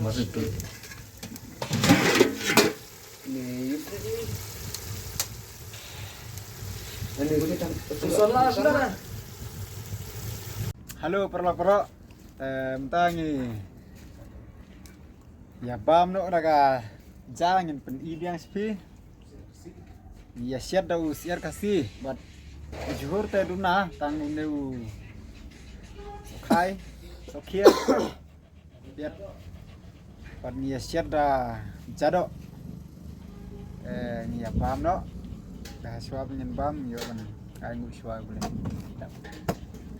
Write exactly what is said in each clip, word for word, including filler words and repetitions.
Hello paralok paralok. Te mynta ngi ïa bam noh da ka ja, ngin pyni biang sha phi. Ngi ïa shet da u syiar Khasi bad u jhur te duna tang une u khai. Sokhia. Biat. Bad ngi ïa shet da ja doh. Eh, ngi ïa bam noh. Da shuwa ba ngin bam, ïoh ban ai nguh shuwa bad.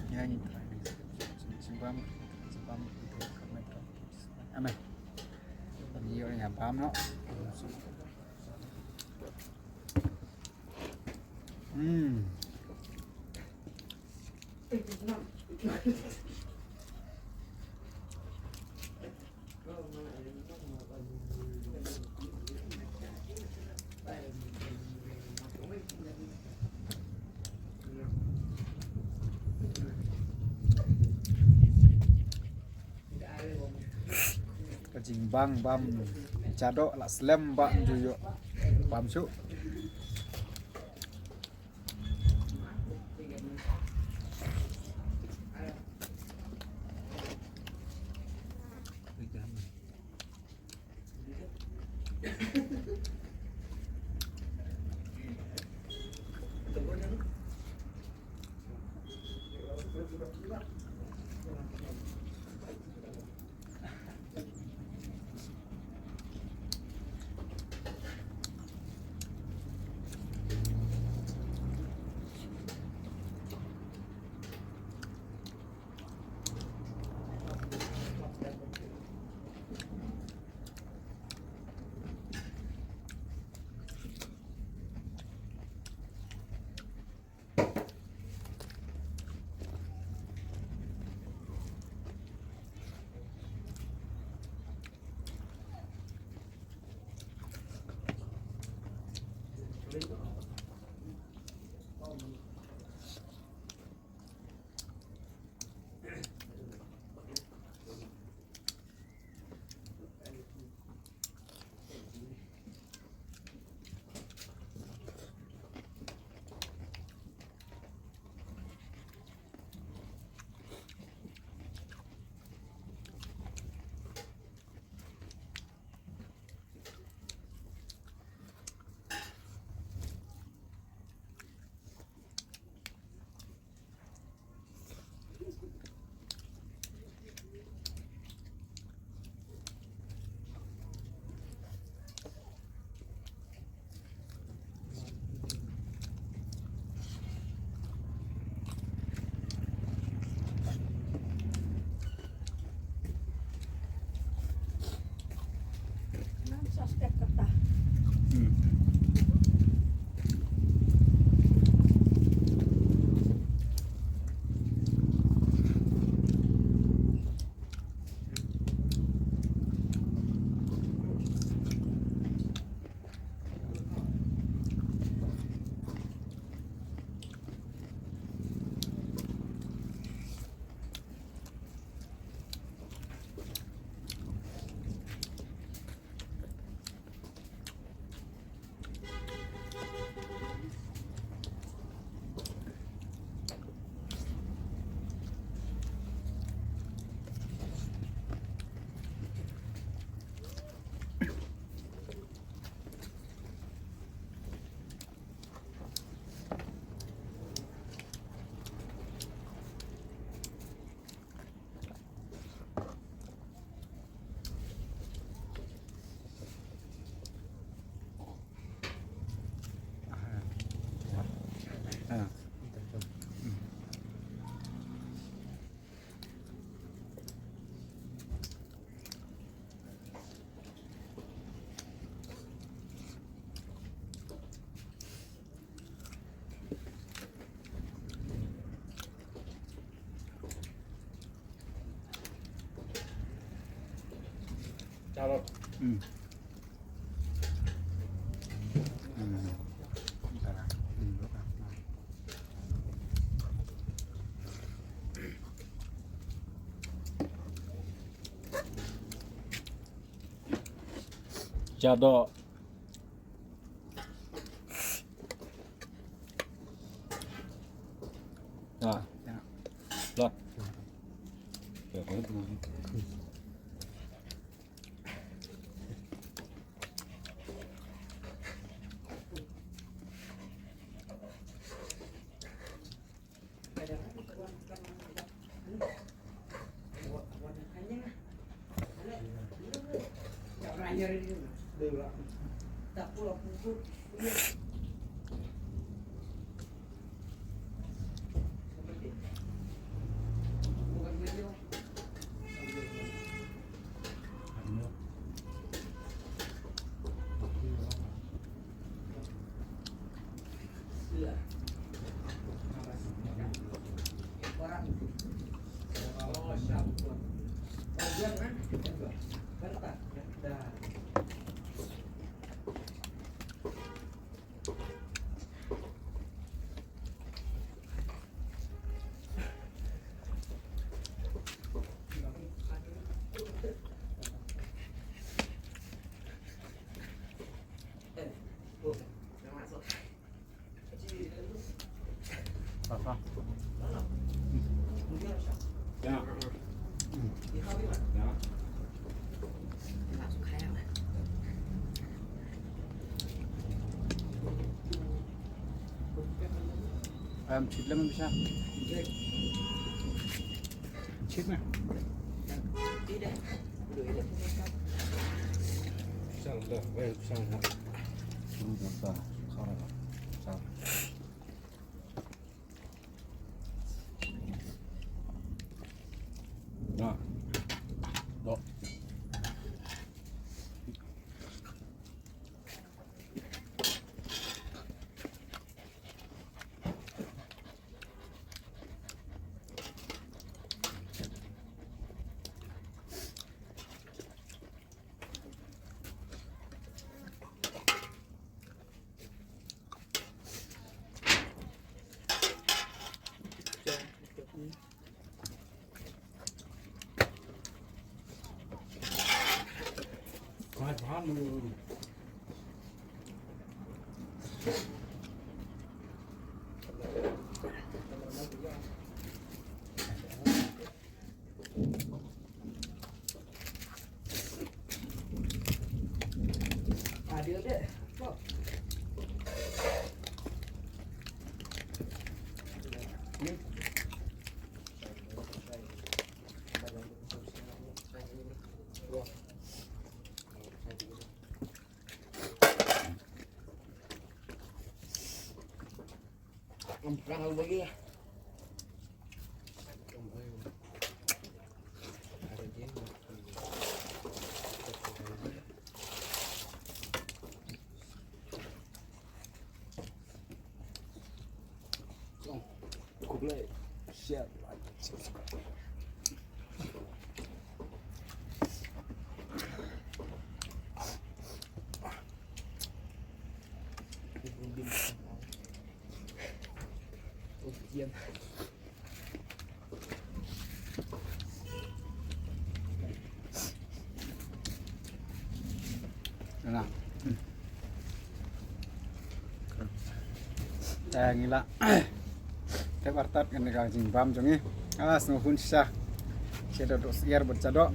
Ngi ïa ngi try. Shu bam, shu bam. Amen. Bad ngi ïoh ïa bam noh. Hmm. Ka jingbang bam ja doh la slem ba ju ïoh bam shuh. Chadok. Ah. Ya. Lot. Ya, boleh. Em, chit lem bisa. Chit na. Sal dah, weh, sal dah. Suruh dah, sal dah. Sal. Nah. Dok. Khublei, share, like, subscribe. Nah. Te ngi la tep artat kane ka jingbam jong ngi. Ah, sngewhun shisha. Shisha dok syiar bad chadok.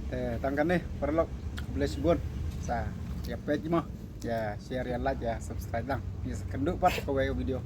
Te tang kane paralok, khublei shibun. Sa ïa peit mo. Ïa share, ïa like, ïa subscribe lang. Ïa sa kynduh pat kawei ka video.